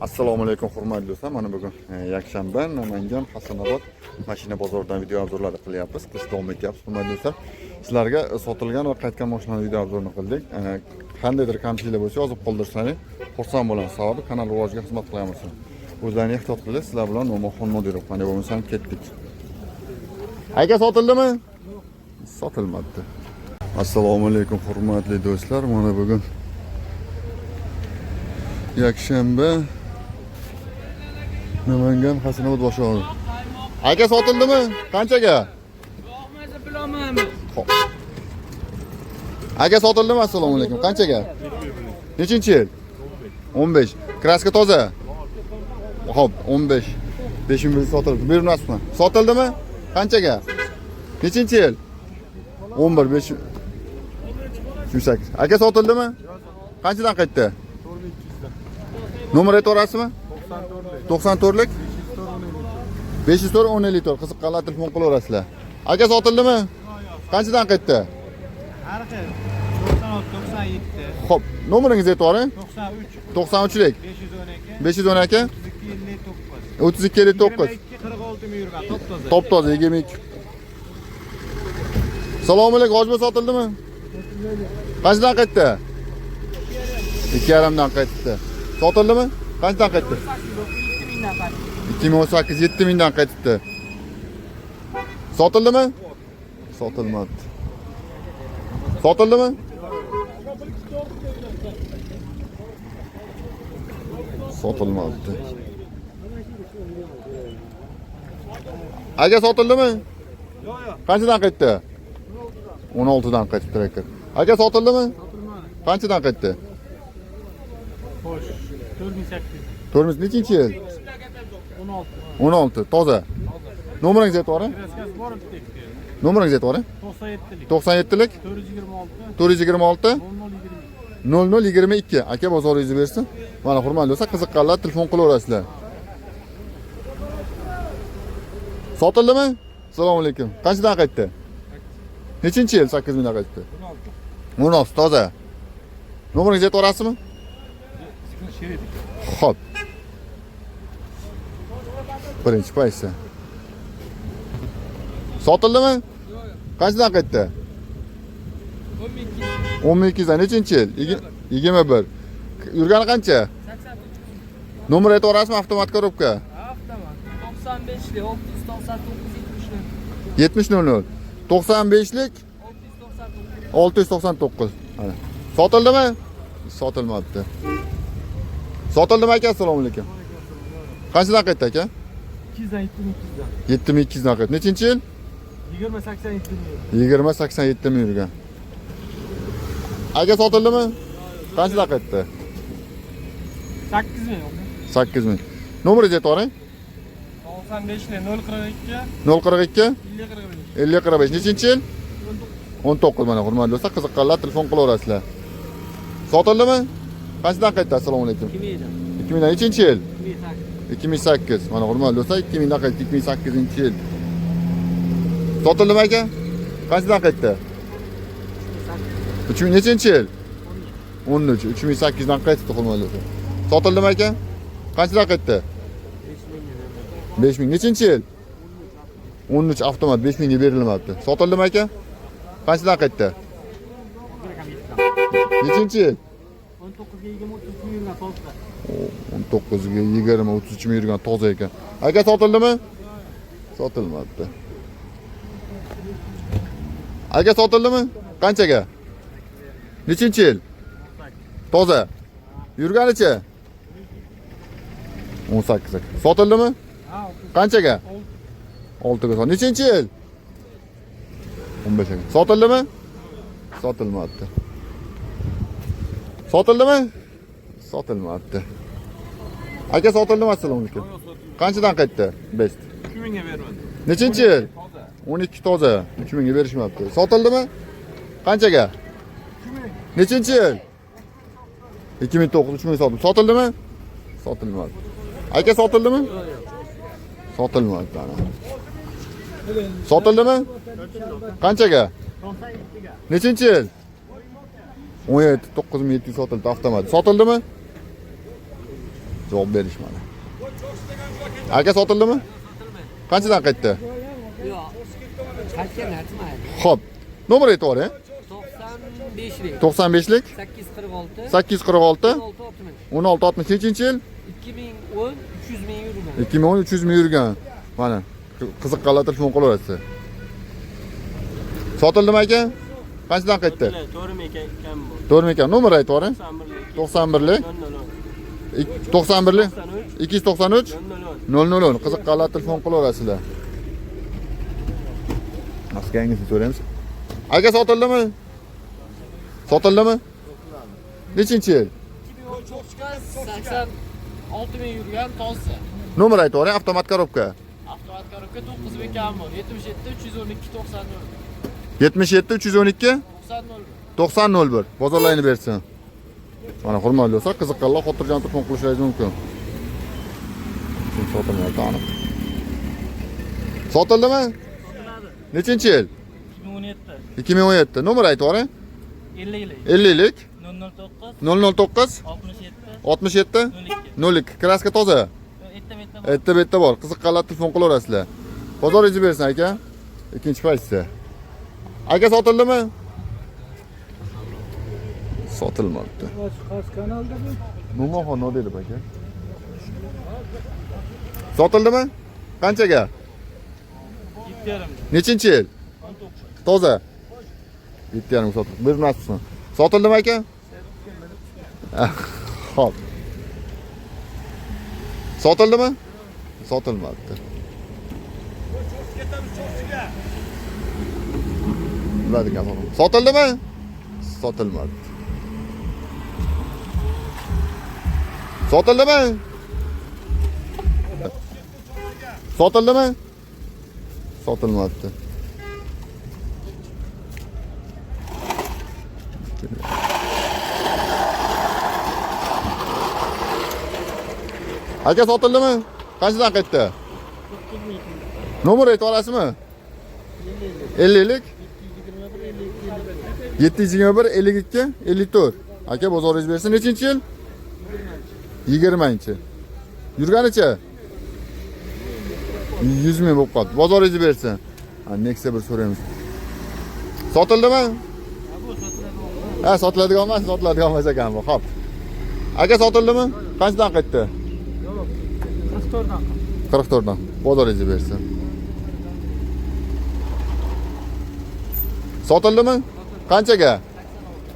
Assalomu alaykum, hurmatli do'stlar. Mana bugun yakshanba, Namangan Hasanobod mashina bozoridan video obzorlarni qilyapmiz. Qilish davom etyapmiz, hurmatli do'stlar. Sizlarga sotilgan va qaytgan mashinalarning video obzorini qildik. Qandaydir kamchiliklar bo'lsa, yozib qoldirsalaring, xursand bo'lamiz. Sababi kanal rivojiga xizmat qilamiz. O'zlarini ehtiyot qilinglar. Sizlar bilan Nomoxon Nodirov. Qanday bo'lmasam ketdik. Aka, sotildimi? Sotilmadi. Assalomu alaykum, hurmatli do'stlar. Mana bugun yakshanba, Namangan Hasanobod bozori. Aka, sotildimi? Qanchaga? Yo'qmasa bilolmaymiz. Xo'p. Aka, sotildimi? Assalomu alaykum. Qanchaga? Nechinchi yil? 15. Краска toza? Xo'p, 15. 5000 sotildi. Bermasmi? Sotildimi? Qanchaga? Nechinchi yil? 11 5 8. Aka, sotildimi? Qanchadan qaytdi? Nomer aytaverasizmi? 94lik 504 1054. Qiziqqanlar telefon qilaverasizlar. Aka, sotildimi? Qanchadan qaytdi? Har xil. 96, 97, Xo'p, nomeringizni aytib yuboring. 93, 93lik 512, 512 32, 32 59. 59. 22, 46 ming yurgan, top toza. Top toza 22. Assalomu alaykum, hojba, sotildimi? Qanchadan qaytdi? 2,5 dan qaytdi. Sotildimi? Qanchadan qaytdi? 7 mingdan qaytdi. 2018 7000 dan qaytibdi. Sotildimi? Sotilmadi. Sotildimi? Sotilmadi. Aka, sotildimi? Yo'q, yo'q. Qanchadan qaytdi? 16 dan qaytibdi aka. Aka, sotildimi? Sotilmadi. Qanchadan qaytdi? Xo'sh, 4800. 4 nechinchi yil? 16. 16 toza. Nomeringizni aytib yuboring. Краска si bor bitta ikkita. Nomeringizni aytib yuboring. 97lik. 97lik 426 426 00 20. 0022. Aka, bozoringizni bersin. Mana, hurmatli do'stlar, qiziqqanlar telefon qilaverasizlar. Sotildimi? Assalomu alaykum. Qanchadan qaytdi? Nechinchi yil? 8000 dan qaytdi. 16. 16 toza. Nomeringizni aytib yuborasizmi? Xo'p. Birinchi pozitsiya. Sotildimi? Qanchadan qaytdi? 10200 dan. Nechinchi yil? 21. Yurgani qancha? 89. Nomer aytib yuborasizmi? Avtomat korobka. Avtomat. 95lik 699 70. 70 00. 95lik 699. 699. Mana. Sotildimi? Sotilmabdi. Sotildimi, aka? Assalomu alaykum. Qanchadan qaytdi, aka? 200dan 7200dan. 7200 dan qaytdi. Nechinchi yil? 20 87 ming. 20 87 ming yurgan. Aka, sotildimi? Qanchadan qaytdi? 8 ming. 8000. Nomeringizni aytib yuboring. 95lik 042 042 50 45. 50 45. Nechinchi yil? 19. Mana, hurmatli do'stlar, qiziqqanlar telefon qilaverasizlar. Sotildimi? Qanchadan qaytdi? Assalomu alaykum. 2000dan. 2000 dan. Nechinchi yil? 2008. 2008. Mana, hurmatli do'stlar, 2000 dan qaytdi, 2008-yil. Sotildimi, aka? Qanchadan qaytdi? 3000. Nechinchi yil? 13. 3800 dan qaytibdi, hurmatli do'stlar. Sotildimi, aka? Qanchadan qaytdi? 5000. Nechinchi yil? 13 avtomat 5000 ga berilmabdi. Sotildimi, aka? Qanchadan qaytdi? Nechinchi yil? 19ga 20 33 ming yurgan toza. 19 ga 20 33 ming yurgan, toza ekan. Aka, sotildimi? Sotilmabdi. Aka, sotildimi? Qanchaga? Nechinchi yil? Toza. Yurganicha? 18 aka. Sotildimi? Ha, Qanchaga? 6 ga. Nechinchi yil? 15 aka. Sotildimi? Sotilmabdi. Sotildimi? Sotilmabdi. Aka, sotildimi? Assalomu alaykum. Qanchadan qaytdi? Best. 3000 ga bermadi. Nechinchi yil? 12 toza. 3000 ga berishmabdi. Sotildimi? Qanchaga? Nechinchi yil? 2009 3000 sotildi. Sotildimi? Sotilmadi. Aka, sotildimi? Sotilmadi. Ana. Sotildimi? Qanchaga? 97ga. Nechinchi yil? 17 9700 sotildi avtomat. Sotildimi? Javob berishmadi. Aka sotildimi? Qanchadan qaytdi? Yo'q. Qaytgan aytmaydi. Xo'p. Nomer aytib yuboring. 95lik. 95lik 846 846 16 16 60 nechinchi yil? 2010 300 ming yurgan. 2010 300 ming yurgan. Mana qiziqqanlar telefon qilaverasiz. Sotildimi aka? Qanchadan qaytdi? To'g'rimi ekan kam bu. To'g'rimi ekan? Nomer aytib yuboring. 91lik. 91lik 91lik 293 0010. Qiziqqanlar telefon qilaverasizlar. Maskangizni so'raymiz. Aka sotildimi? Sotildimi? Nechinchi yil? 86 ming yurgan toza. Nomer aytib yuboring, avtomat korobka. Avtomat korobka 9 ming kam bor. 77 312 90 77 312 90 90 01. Bozorlaringni bersin. Mana hurmatli do'stlar, qiziqqanlar xotirjam telefon qilishingiz mumkin. Kim sotilmayapti aniq. Sotildimi? Nechinchi yil? 2017 2017. Nomer aytib yuboring. 50lik 50lik 009 009 67 67 02. 02. Kraska toza. Erta betda Erta betda bor. Qiziqqanlar telefon qilaverasizlar. Bozoringizni bersin aka. Ikkinchi pozitsiya. Aka sotildimi? Sotilmabdi. Qaysi kanalda bu? Mo'minxon Nodilov aka. Sotildimi? Qanchaga? 7,5. Nechinchi yil? 19. Toza. 7,5 sotildi. Bir nasib qilsin. Sotildimi aka? Xo'p. Sotildimi? Sotilmabdi. Biladigan sotildi. Sotildimi? Sotilmabdi. Sotildimi? Sotildimi? Sotilmabdi. Aka sotildimi? Qanchadan qaytdi? Nomer aytib olasizmi? 50lik 721 52 54. Aka bozoringiz bersin. Nechinchi yil? 20-chi. Yurganicha? 100 ming bo'lib qoldi. Bozoringizni bersin. Ha, Nexia bir so'raymiz. Sotildimi? Ha, sotiladigan emas, sotiladigan emas ekan bu. Xo'p. Aka sotildimi? Qanchadan qaytdi? 44dan. 44 dan. Bozoringizni bersin. Sotildimi? Qanchaga?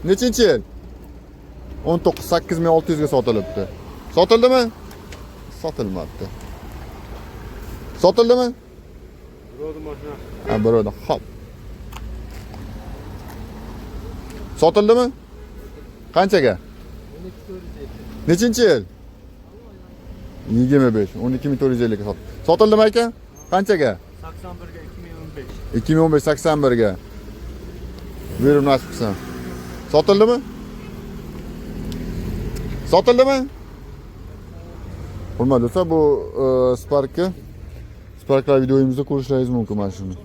Nechinchi yil? 19 8600 ga sotilibdi. Sotildimi? Sotilmabdi. Sotildimi? Birovni mashina. Ha, birovda. Xo'p. Sotildimi? Qanchaga? Nechinchi yil? 25 12450 ga sotdi. Sotildimi aka? Qanchaga? 81ga 2015. 2015 81 ga. Buyurib nasib qilsin. Sotildimi? Sotildimi? Hurmatli do'stlar, bu Sparkni Sparklar videoyimizda ko'rishingiz mumkin mana shuni.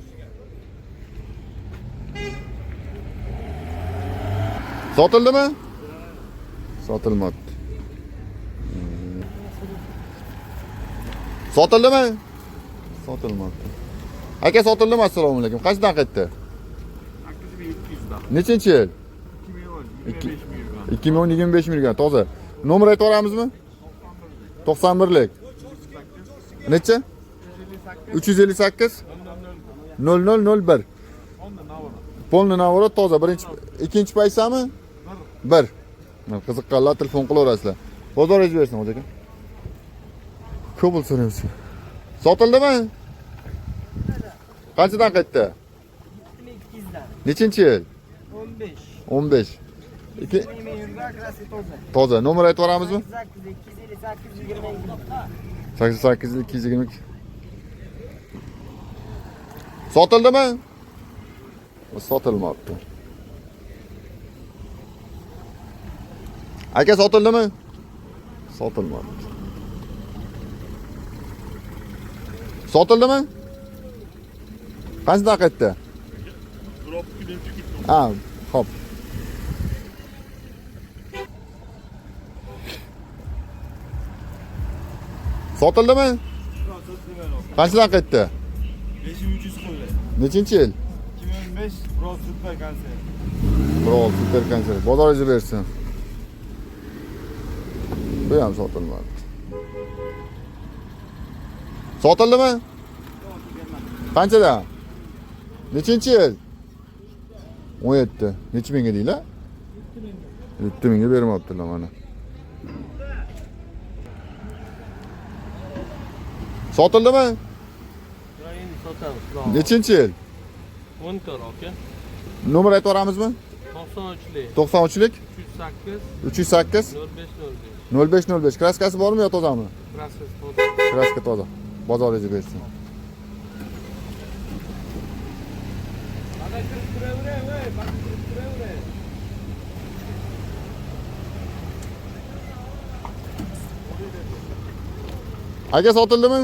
Sotildimi? Sotilmabdi. Sotildimi? Sotilmabdi. Aka sotildimi? Assalomu alaykum. Qanchadan qaytdi? 8200 dan. Nechinchi yil? 2010 25 ming. 2010 25 ming yurgan, toza. Nomer aytib yuboramizmi? 91lik. Necha? 358 0001. Polni navorot toza. Birinchi, ikkinchi paysami? 1. Qiziqqanlar telefon qilaverasizlar. Bozoringiz bersin, hoji aka. Ko'p pul so'raymiz. Sotildimi? Qanchadan qaytdi? 2200dan. Nechinchi yil? 15. 15. İki, ming yurgan, kraska toza. toza. Nomer aytib yuboramizmi? 8 258 22. 88 222. Sotildimi? Sotilmabdi. Aka sotildimi? Sotilmabdi. Sotildimi? Qanchadan qaytdi? Ha, xo'p. Sotildimi? Qanchadan qaytdi? 5300 qo'ydi. Nechinchi yil? 2015 Pro Super konsert. Pro super konsert. Bozoringizni bersin. Bu ham sotilmadi. Sotildimi? Qanchadan? Nechinchi yil? 17. Necha mingga deylar? 7 mingga bermabdilar mana. Sotildimi? Endi sotamiz. Nechinchi yil? 14 aka. Nomer aytib yuboramizmi? 93lik, 93lik 308 308 05 05. 05 05. Kraskasi bormi yo tozami? Kraskasi toza. Kraska toza. Bozoringizni bersin. Mana kirib turaveray, voy, mana kirib turaveray. Aka sotildimi?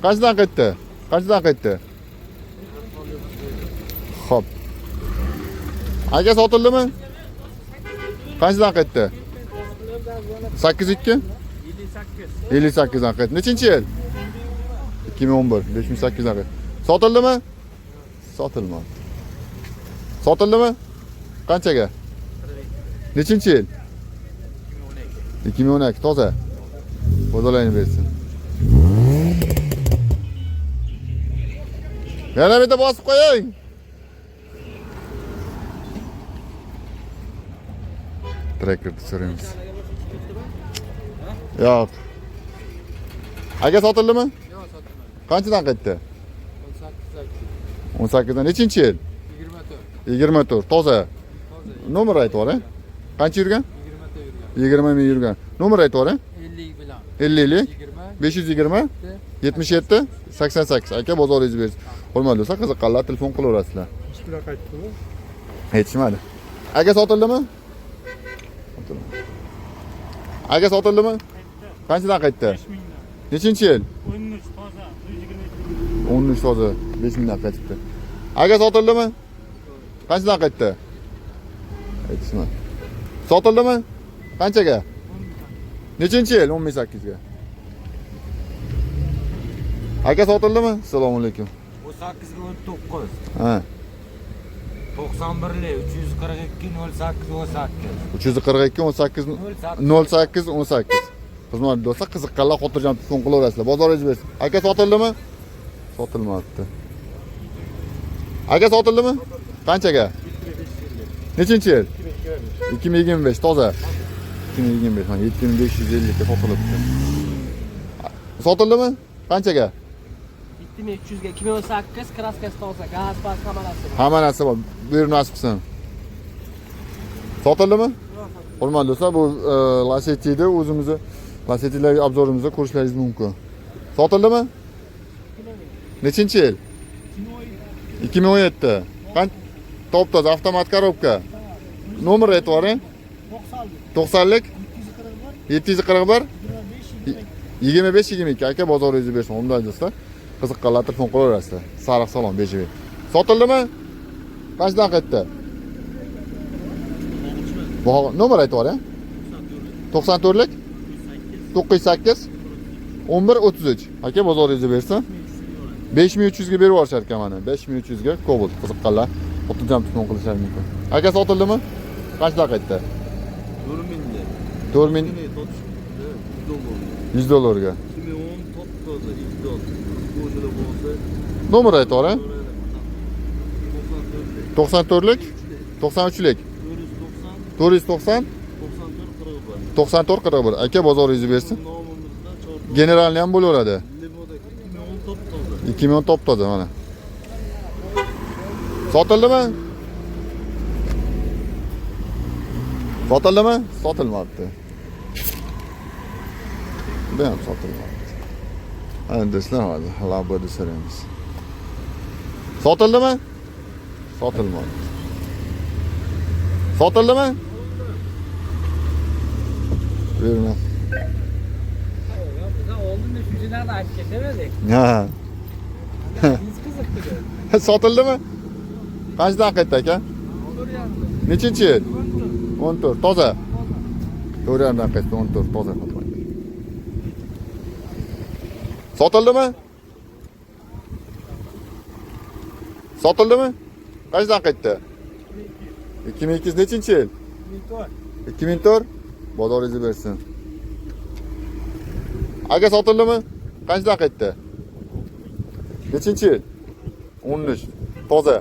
Qanchadan qaytdi? Qanchadan qaytdi? Xo'p. Aka sotildimi? Qanchadan qaytdi? 8.2 58. 58 dan qaytdi. Nechinchi yil? 2011. 5800 dan qaytdi. Sotildimi? Sotilmadi. Sotildimi? Qanchaga? Nechinchi yil? 2012. Toza. Bozorlarni bersin. Yana bitta bosib qo'ying. Trekkerni so'raymiz. Yo'q. Aka sotildimi? Yo'q, sotilmadi. Qanchadan qaytdi? 18 18 dan nechinchi yil? 24. 24. Toza. Toza. Nomer aytib yuboring. Qancha yurgan? 20 ta yurgan. 20 ming yurgan. Nomer aytib yuboring. 50 bilan. 50 lik 20 520 77 88. Aka bozoringizni bersin. Hurmatli do'stlar, qiziqqanlar telefon qilaverasizlar. Ishlar qaytdimi? Yetishmadi. Aka sotildimi? Sotilmadi. Aka sotildimi? Qanchadan qaytdi? 5 mingdan. Nechinchi yil? 13 toza, 122. 13 toza 5 mingdan qaytibdi. Aka sotildimi? Qanchadan qaytdi? Aytishmadi. Sotildimi? Qanchaga? Nechinchi yil? 10800 ga. Aka sotildimi? Assalomu alaykum. 18 19 Ha, 91 342 08 18 342 18 08 18. Xizmat do'stlar, qiziqqanlar xotirjam telefon qilaverasizlar. Bozoringiz bersin. Aka sotildimi? Sotilmabdi. Aka sotildimi? Qanchaga? Nechinchi yil? 2025 toza. 2025 mana 7550 ga sotilibdi. Sotildimi? Qanchaga? 7300 ga 2018 kraskasi toza, gaz, paz hamma narsa bor. Hamma narsa bor. Buyurib nasib qilsin. Sotildimi? Hurmatli do'stlar, bu Lacetti'da o'zimizni Lacetti'lar obzorimizda ko'rishlaringiz mumkin. Sotildimi? Nechinchi yil? 2017. Top toza avtomat korobka. Nomer aytib yuboring. 90lik 741 25 22. Aka bozoringizni bersin. Undan do'stlar, qiziqqanlar telefon qilaverasizlar. Sariq salon bejivi. Sotildimi? Qanchadan qaytdi? Nomer aytib yuboring. 94lik 908 11 33. Aka bozoringizni bersin. 5300 ga berib yuborishar ekan mana. 5300 ga Cobalt qiziqqanlar xotirjam telefon qilishlari mumkin. Aka sotildimi? Qanchadan qaytdi? 4000 4000 100 dollar. 100 dollarga. 2010 top toza 100 dollar. O'shada bo'lsa Nomer aytib yuboring. 94lik 93lik 490 490 94 41. 94 41. Aka bozoringizni bersin. Nomimizda chor. Generalni ham bo'laveradi. Limoda 2010 top toza. 2010 top toza mana. Sotildimi? Sotildimi? Sotilmabdi. Bu ham sotilmabdi. Ana do'stlar, hozir Laboda so'raymiz. Sotildimi? Sotilmabdi. Sotildimi? Buyurma. Biz oldinda shu narxni aytib ketaverdik. Ha. Biz qiziqdi. Sotildimi? Qanchadan qaytdi aka? Nechinchi yil? 14. Toza. 4,5 dan qaytdi, 14 toza. Sotildimi? Sotildimi? Qanchadan qaytdi? 2200 nechinchi yil? 2004. Bozoringizni bersin. Aka sotildimi? Qanchadan qaytdi? Nechinchi yil? 13. Toza.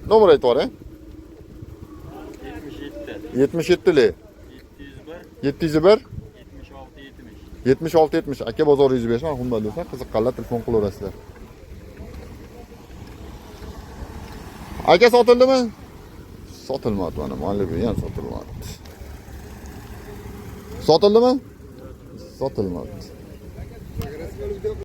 Nomer aytib yuboring. 77 77 lik. 701 701 76 70. 76 70. Aka bozoringizni bersin, hurmatli do'stlar, qiziqqanlar telefon qilaverasizlar. Aka sotildimi? Sotilmadi mana, Malibu ham sotilmadi. Sotildimi? Sotilmadi.